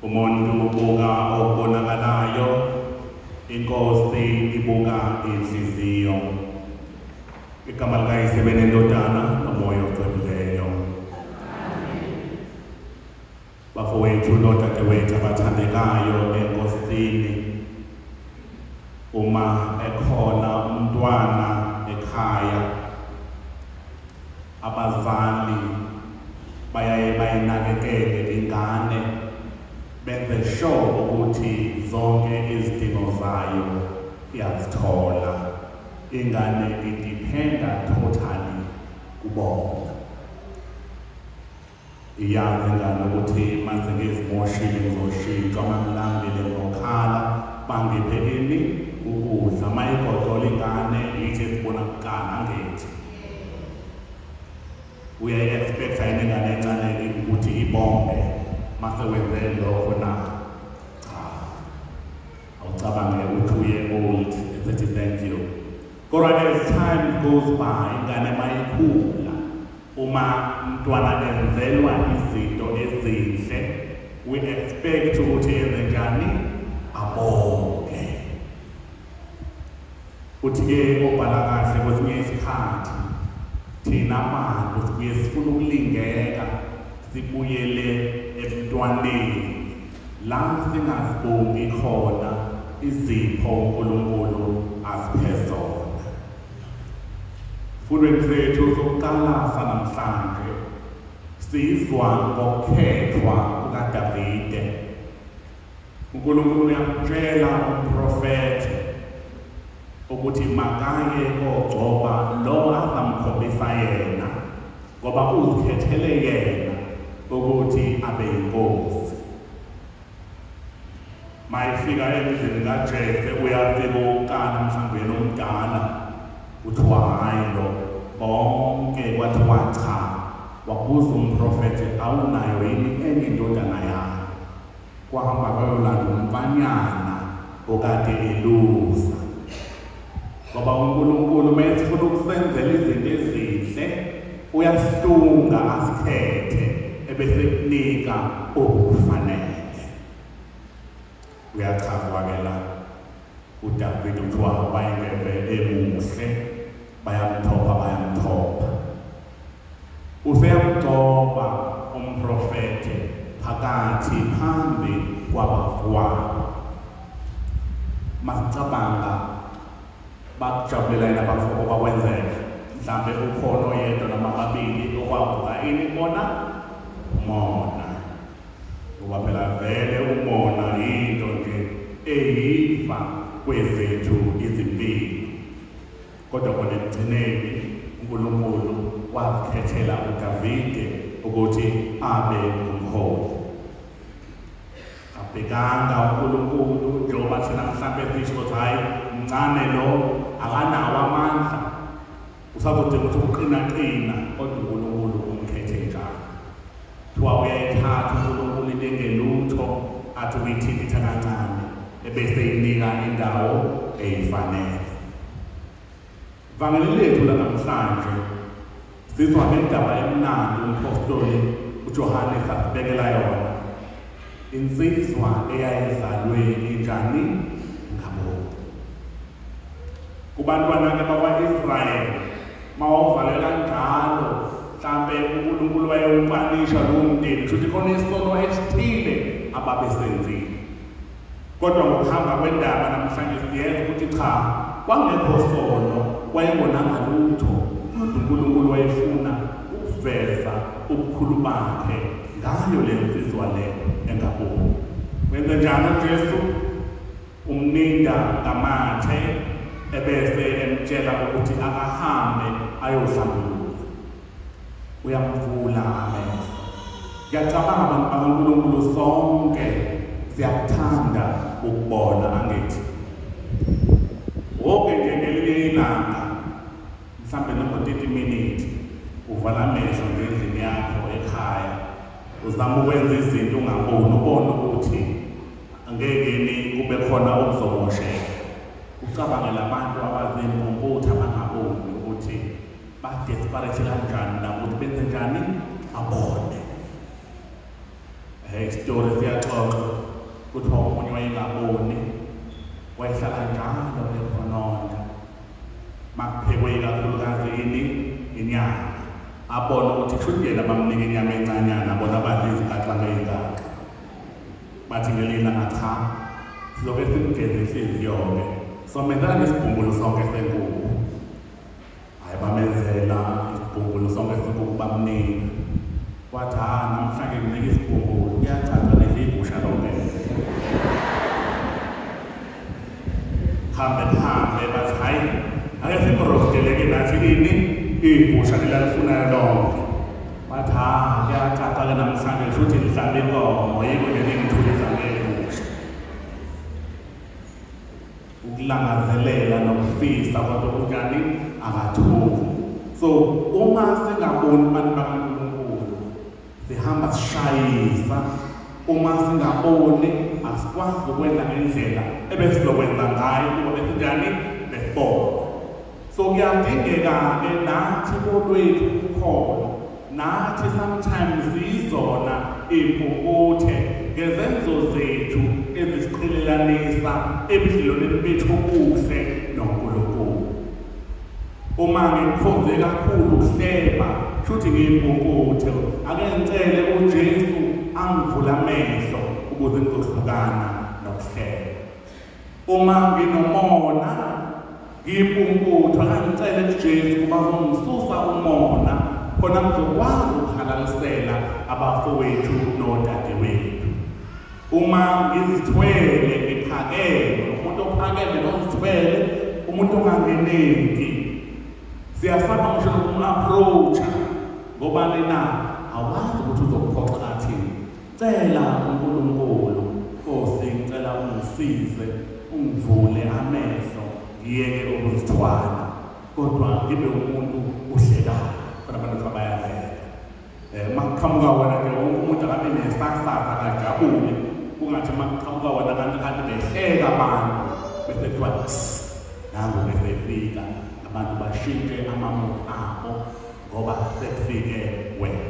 Umuntu ubuka okubonakalayo, inkosi ibuka inhliziyo. Igama likaYise benendodana noMoya oCwebileyo. Bafowethu nodadewethu abathandekayo eNkosini, uma ekhona umntwana ekhaya, abazali bayaye bayinakekele ingane, benze sure ukuthi zonke izidingo zayo iyazithola. Ingane idependa totally kubona. Iyazi ingane ukuthi mase ngizimoshile ngizoshintshwa, uma ngilambile ngizokhala, bangiphe ini ukudla. Uma igodola ingane ithi esibona kuqala angithi. Uyayi-expecta yini ingane encane ukuthi ibonge mase wenze lokho na? Cha. Awucabange u-2-year-old esethi thank you. Kodwa as time goes by, ingane mayikhula, uma umntwana enzelwa izinto ezinhle, we expect ukuthi enze njani? Abonge. Uthi-ke obhala kahle kwesinye isikhathi thina bantu sibuye sifuna ukulingeka, sibuyele emntwaneni la singazibongi khona izipho uNkulunkulu asiphe zona. Fundweni sethu sokuqala sanamhlanje sizwa ngokukhethwa kukaDavide. uNkulunkulu uyamtshela umprofethi ukuthi makaye kogcoba lo azamkhombisa yena, ngoba uzikhethele yena ukuthi abe yinkosi. Mayifika emzini kaJese, uyafika ukuqala mhlawumbe yena omdala, kuthiwa hhayi lo, bonke kwathiwa cha. Wabuza umprofethi, awunayo yini enye indodana yakho? Kwahamba kwayolanda umfanyana okade elusa. Ngoba uNkulunkulu uma esifuna ukusenzela izinto ezinhle, uyahlunga asikhethe ebese kunika okufanele. Uyachazwa ke la uDavide, kuthiwa wayengeve emuhle, bayamthopha bayamthopha. Useyamgcoba umprofethi phakathi phambi kwabafowabo. Masicabanga bakujabulela yena abafowabo bakwenzeka, mhlambe ukhona oyedwa noma ababili okwavuka ini kubona? Umona. Ngoba phela vele umona yinto nje eyifa kwezethu izimpilo. Kodwa kona ekugcineni uNkulunkulu wazikhethela uDavide ukuthi abe ngumholi. Abhekanga uNkulunkulu njengoba thina mhlambe sisho ukuthi hayi mncane lo akanawo amandla, usazodinga ukuthi uqina-qina, kodwa uNkulunkulu umkhethe njalo. Kuthiwa uyayithatha uNkulunkulu into engelutho athi uyithintitha kancane ebese inika indawo eyifanele. Vangeli lethu lanamhlanje sizwa ngendaba emnandi umpostoli uJohane asibekela yona. Insizwa eyayizalwe injani? Ngaboni. Kubantwana-ke bakwa-Israyeli mawuvalwe kanjalo, mhlampe uNkulunkulu wayewupanisha lowo mndeni, kusho ukuthi khona isono esithile ababesenzile. Kodwa ngokuhamba kwendaba namhlanje siyeza ukuthi cha, kwangekho sono, wayengonanga lutho, kodwa uNkulunkulu wayefuna ukuveza ubukhulu bakhe ngayo le nsizwa le engaboni. Wenze njani uJesu? Umninda ngamathe ebese emtshela ukuthi akahambe ayohlambuluka. Uyamvula amehlo. Ngiyacabanga abantu bakaNkulunkulu sonke siyakuthanda ukubona, angithi? Wonke nje ngelinye ilanga mhlambe noma 30 minutes uvala amehlo nje endlini yakho ekhaya, uzama ukwenza izinto ungaboni, ubone ukuthi angeke kube khona okuzomosheka. Ucabangela abantu abazimpumputhe abangaboni ukuthi ba-desperate kanjani nabo ukuthi benze njani abone. Isitori siyaxoxa kuthiwa omunye wayengaboni, wayehlala njalo ekhononda makuphekwe ikakhulukazi ini inyama, abone ukuthi kusho yena bamnika inyama encanyana, bona badla izigaxa ngezigaxa. Bathi ngelinye ilanga cha, sizobe simgeze inhliziyo-ke, somenzela nesibhumbulu sonke senkukhu. Hhayi, bamenzela isibhumbulu sonke senkukhu, bamnika. Wathi ha, namhlanje nginika isibhumbulu, kuyacaca nidla igusha lonke. Hambe hambe bathi hhayi, ake simrosteleke nathi ini igusha lelalifunayo lonke. Bathi ha, kuyacaca-ke namhlanje kusho ukuthi nihlabe inkomo, yiko nje ningithulisa ngegusha. Ukulangazelela nokufisa kodwa kunjani? Akathuki. So uma singaboni abantu bakaNkulunkulu sihamba sishayisa, uma singaboni asikwazi ukwenza ngendlela ebesizokwenza ngayo kuba besinjani? Besibona. So kuyadingeka-ke nathi kolwethu ukholo, nathi sometimes siyizona impumputhe ngezenzo zethu ezisiqhelelanisa ebudlelwaneni bethu obuhle noNkulunkulu. Uma ngikhonze kakhulu ukuhleba, shuthi ngiyimpumputhe, ake ngicele uJesu angivule amehlo ukuze ngizohlukana nokuhleba. Uma nginomona, ngiyimpumputhe, ake ngicele uJesu kuba azongisusa umona, khona ngizokwazi ukuhalalisela abafowethu nodadewethu. Uma ngizithwele ngiphakeme, umuntu ophakeme nozithwele, umuntu ongangeneki, siyasaba ngisho nokum-approach-a ngoba lena awazi ukuthi uzokuphoxa athini. Cela uNkulunkulu, Nkosi, ngicela ungisize, ungivule amehlo, ngiyeke ukuzithwala, kodwa ngibe umuntu ohlekayo. Khona abantu abayahleka. Makuqhamuka wena nje wonke umuntu akabe nesasasa akajabule, kungathi makuqhamuka wena kanti kanti behleka abantu, bese kuthiwa nangu bese fika, abantu bashintshe amamudi abo ngoba sekufike wena.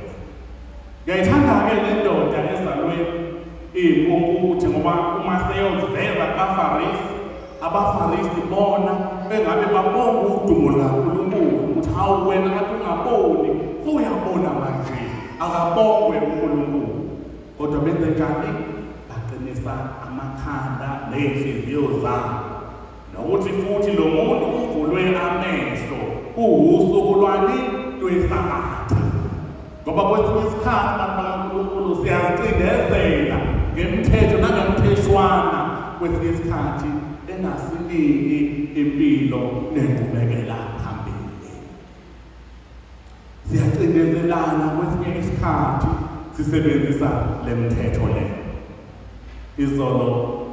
Ngiyayithanda-ke le ndoda ezalwe iyimpumputhe, ngoba uma seyoziveza kubaFarisi, abaFarisi bona bengabe babonga udumo lukaNkulunkulu ukuthi hawu wena kade ungaboni, uyabona manje, akabongwe uNkulunkulu. Kodwa benze njani? Baqinisa amakhanda ney'nhliziyo zabo, nokuthi futhi lo muntu uvulwe amehlo uwusuku lwani? Lwesabatha. Ngoba kwesinye isikhathi abantu bakaNkulunkulu siyazicindezela ngemthetho nangemtheshwana, kwesinye isikhathi engasiniki impilo nenqubekela phambili. Siyacindezelana kwesinye isikhathi sisebenzisa le mthetho le. Izolo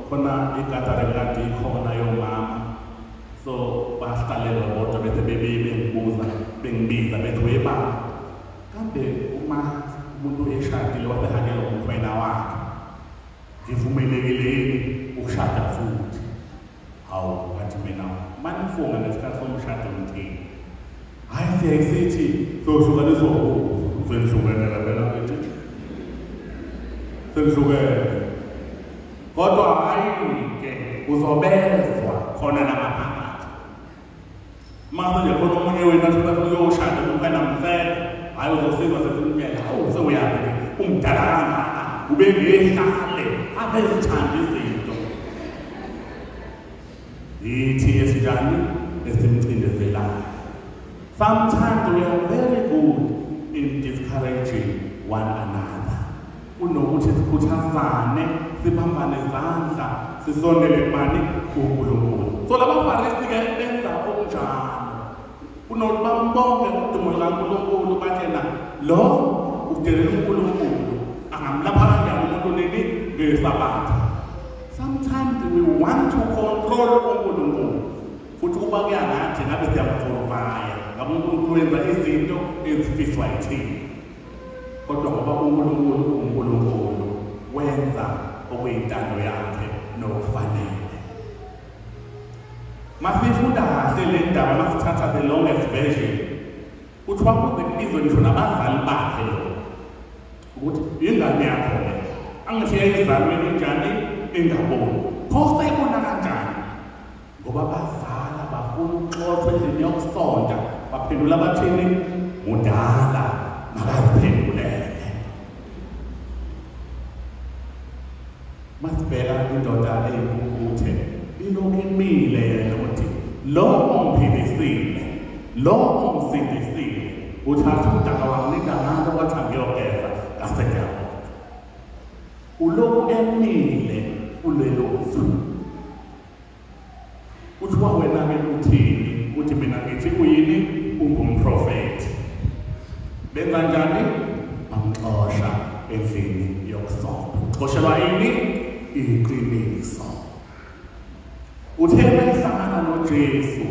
khona igatare kade ikhona yomama, so bahlalelwa bodwa bese bengibuza bengibiza bethi webaba, kambe uma umuntu eshadile wasehangelwa umkhwena wakhe ngivumelekile yini ukushada futhi? Hawu, ngathi mina manifunga ngesikhathi somshado ngithini? Hhayi, siyaye sithi sohlukaniswa ukufa. Senihlukene phela ngithi senihlukene, kodwa hhayi-ke uzobezwa khona namaphakathi. Mase nje khona omunye wenu athi ufuna uyoshada umkhwena mfela, hhayi uzosizwa sesimtshela, hawu sewuyaphi umdala kangaka ubengehlale abezithanda izinto. Yithi esinjani esimcindezelayo. Sometimes we are very good in discouraging one another. Kunokuthi sikhuthazane, sibambane izandla, sisondele kubani? KuNkulunkulu. So labaFarisi-ke benza okunjalo. Kunokuthi bambonge udumo lukaNkulunkulu, batshena lo udelela uNkulunkulu, angamlapha kanjani umuntu nini ngeSabatha. Sometimes we want to control uNkulunkulu. Futhi kuba kuya ngathi ngabe siyamforvaya, ngabe uNkulunkulu wenza izinto ezifiswa yithina. Kodwa ngoba uNkulunkulu uNkulunkulu wenza okuyintando yakhe nokufanele. Masifunda kahle le ndaba, masithatha the longest version, kuthiwa kuze kubizwe ngisho nabazali bakhe lo ukuthi ingane yakho le angithi yayizalwe injani ingaboni, pho seyibona kanjani? Ngoba bazala bafuna ukuxoshwa endlini yokusonta, baphendula bathini? Mudala makaziphendulele. Masibheka indoda eyimpumputhe ilokhu imile yena ukuthi lo ongiphilisile, lo ongisindisile, uthatha udaka wanginika ngalo wathi angiyogeza ngase ngiyabona. Ulokhu emile kulelo zwi. Kuthiwa wena-ke uthini? Uthi mina ngithi uyini? Ungumprofethi. Benza njani? Bamxosha endlini yokusonta. Uxoshelwa ini? Iqiniso. Uthe mehlangana noJesu,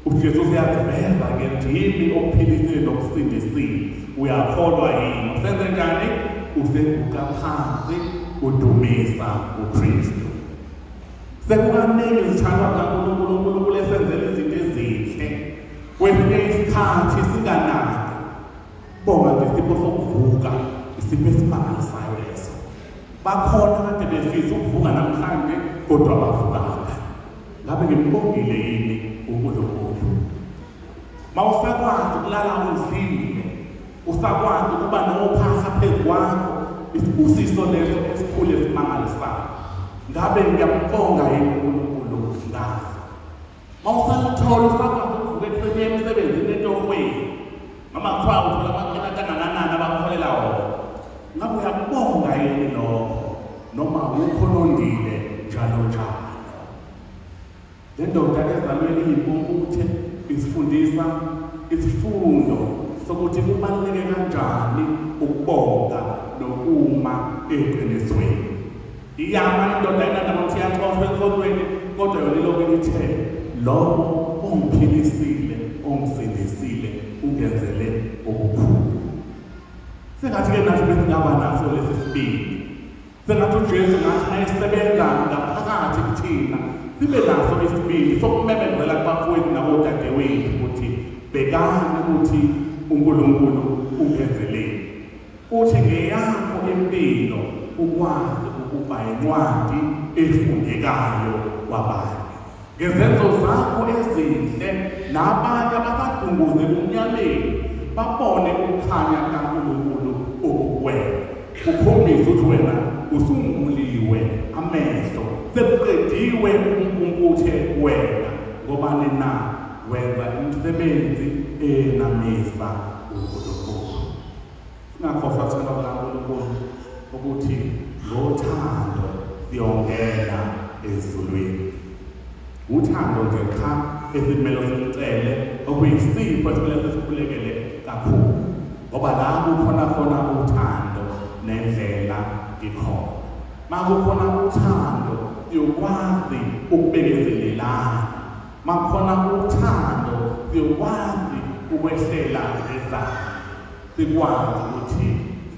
uJesu uyaziveza-ke ukuthi yimi okuphilisile nokusindisile. Uyakholwa yini? Usenze njani? Useguqa phansi udumisa uKristu. Sekukaningi sithandwa kaNkulunkulu, uNkulunkulu esenzela izinto ezinhle. Kwesinye isikhathi singanaki. Bonga ngesipho sokuvuka, isipho esimangalisayo leso. Bakhona kade befisa ukuvuka namhlanje kodwa bavukanga. Ngabe ngimbongile yini uNkulunkulu? Mawusakwazi ukulala udlile, usakwazi ukuba nophahla phezu kwakho, isibusiso leso esikhulu esimangalisayo. Ngabe ngiyambonga yini uNkulunkulu ngaso? Mawusakuthola usakwazi ukuvuka ekuseni emsebenzini etohweni, noma kuthiwa uthola amakhonati angakanani abakholela wona, ngabe uyakubonga yini lokho noma ukhonondile njalo njalo? Le ndoda ezalweni iyimpumputhe isifundisa isifundo sokuthi kubaluleke kanjani ukubonga nokuma eqinisweni. Iyama indoda inandaba ukuthi iyaxoshwa ensontweni, kodwa yona ilokhu ithe lowo ongiphilisile, ongisindisile, ungenzele okukhulu. Sengathi-ke nathi besingaba naso lesi sibindi. Sengathi uJesu ngathi mayesebenza ngaphakathi kuthina, sibe naso isibindi sokumemezela kubafowethu nabodadewethu ukuthi bhekani ukuthi uNkulunkulu ungenzeleni. Uthi ngeyakho impilo ukwazi ukuba incwadi efundekayo kwabanye. Ngezenzo zakho ezinhle nabanye abasadunguze ebumnyameni babone ukukhanya kaNkulunkulu okukuwena. Ukhombise ukuthi wena usunguliwe amehlo, sekuqediwe ubumpumputhe wena, ngoba nina wenza imisebenzi enamisa uNkulunkulu. Singakhohlwa thina kaNkulunkulu ukuthi ngothando siyongena ezulwini. Uthando nje qha esimele silicele, okuyisipho esimele sikhulekele kakhulu, ngoba la kukhona khona uthando nendlela ikhona. Makukhona uthando siyokwazi ukubekezelelana, makukhona uthando siyokwazi ukwehlela ezansi, sikwazi ukuthi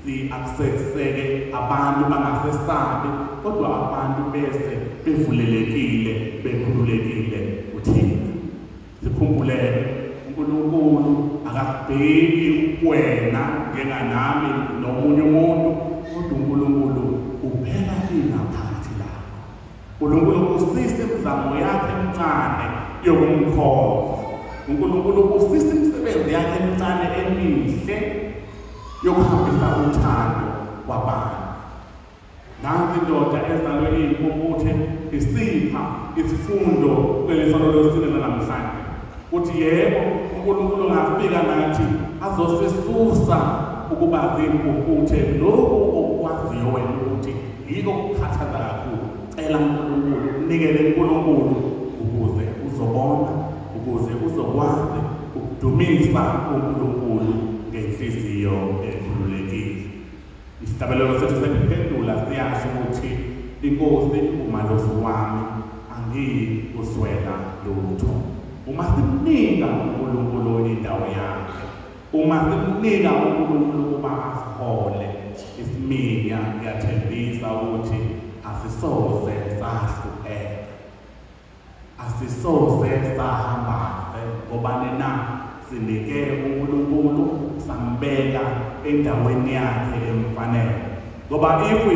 si-accesseke abantu bangasesabi, kodwa abantu bese bevulelekile, bekhululekile kuthina. Sikhumbuleke uNkulunkulu akakubheki wena njenganami nomunye umuntu, kodwa uNkulunkulu ubheka ingaphakathi lakho. uNkulunkulu usisa imizamo yakhe emincane yokumkhonza. uNkulunkulu usisa imisebenzi yakhe emincane emihle yokuhambisa uthando kwabantu. Nansi indoda ezalwe iyimpumputhe isipha isifundo kwelisonto lwesine namhlanje, uthi yebo, uNkulunkulu angafika nathi azosisusa ukuba zimpumputhe lokhu okwaziyo wena ukuthi yiko kukhathaza kakhulu. Cela uNkulunkulu, unikele uNkulunkulu ukuze uzobona, ukuze uzokwazi ukudumisa uNkulunkulu ngenhliziyo ekhululekile. Isihlabelelo sethu sekuphendula siyasho ukuthi inkosi umalusi wami, angiyikuswela lutho. Uma simnika uNkulunkulu indawo yakhe, uma simnika uNkulunkulu ukuba asihole, isiminya ngiyathembisa ukuthi asisoze sahlupheka, asisoze sahamba, ngoba nina sinike uNkulunkulu sambeka endaweni yakhe emfanele. Ngoba if we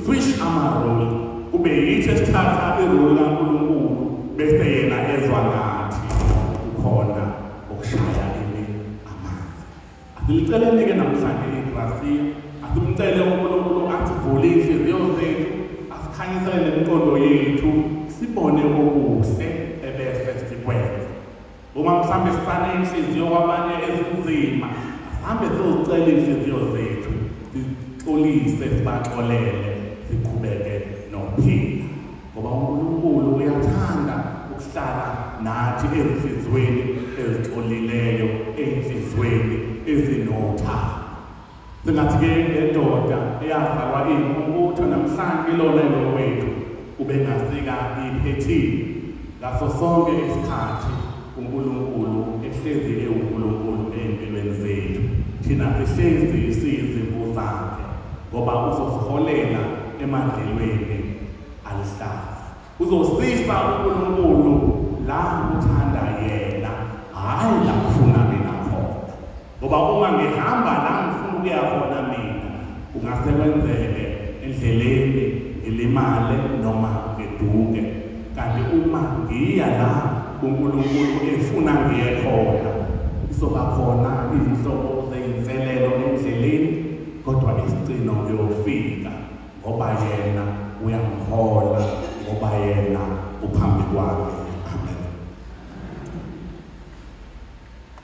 switch ama-role, kube yithi esithatha irole kaNkulunkulu bese yena ezwa ngathi kukhona okushaya ini amanzi. Asiliceleni-ke namhlanje igrasiya, asimcele uNkulunkulu asivule iy'nhliziyo zethu, asikhanyisele nemiqondo yethu, sibone okuhle ebese sikwenza. Uma mhlawumbe sisane inhliziyo kwabanye ezinzima, asihambe siyozicela iy'nhliziyo zethu, sixolise, sibaxolele, siqhubeke nokuphila. Ngoba uNkulunkulu uyathanda ukuhlala nathi ezinhliziyweni ezixolileyo, ey'nhliziyweni ezinothando. Singathi-ke le ndoda eyazalwa iyimpumputhe namhlanje lona lo wethu ubengasika iphethini ngaso sonke isikhathi. uNkulunkulu ehlezi ewuNkulunkulu ey'mpilweni zethu, thina sihlezi siyizimvu zakhe, ngoba uzosiholela emadlelweni aluhlaza. Uzosisa uNkulunkulu la uthanda yena, hhayi la kufuna mina khona. Ngoba uma ngihamba la ngifuna ukuya khona mina, kungase kwenzeke endleleni ngilimale noma ngiduke. Kanti uma ngiya la uNkulunkulu efuna ngiye khona, izoba khona izinhlobo zey'nselelo endleleni, kodwa isigcino ngiyofika, ngoba yena uyangihola, ngoba yena uphambi kwami.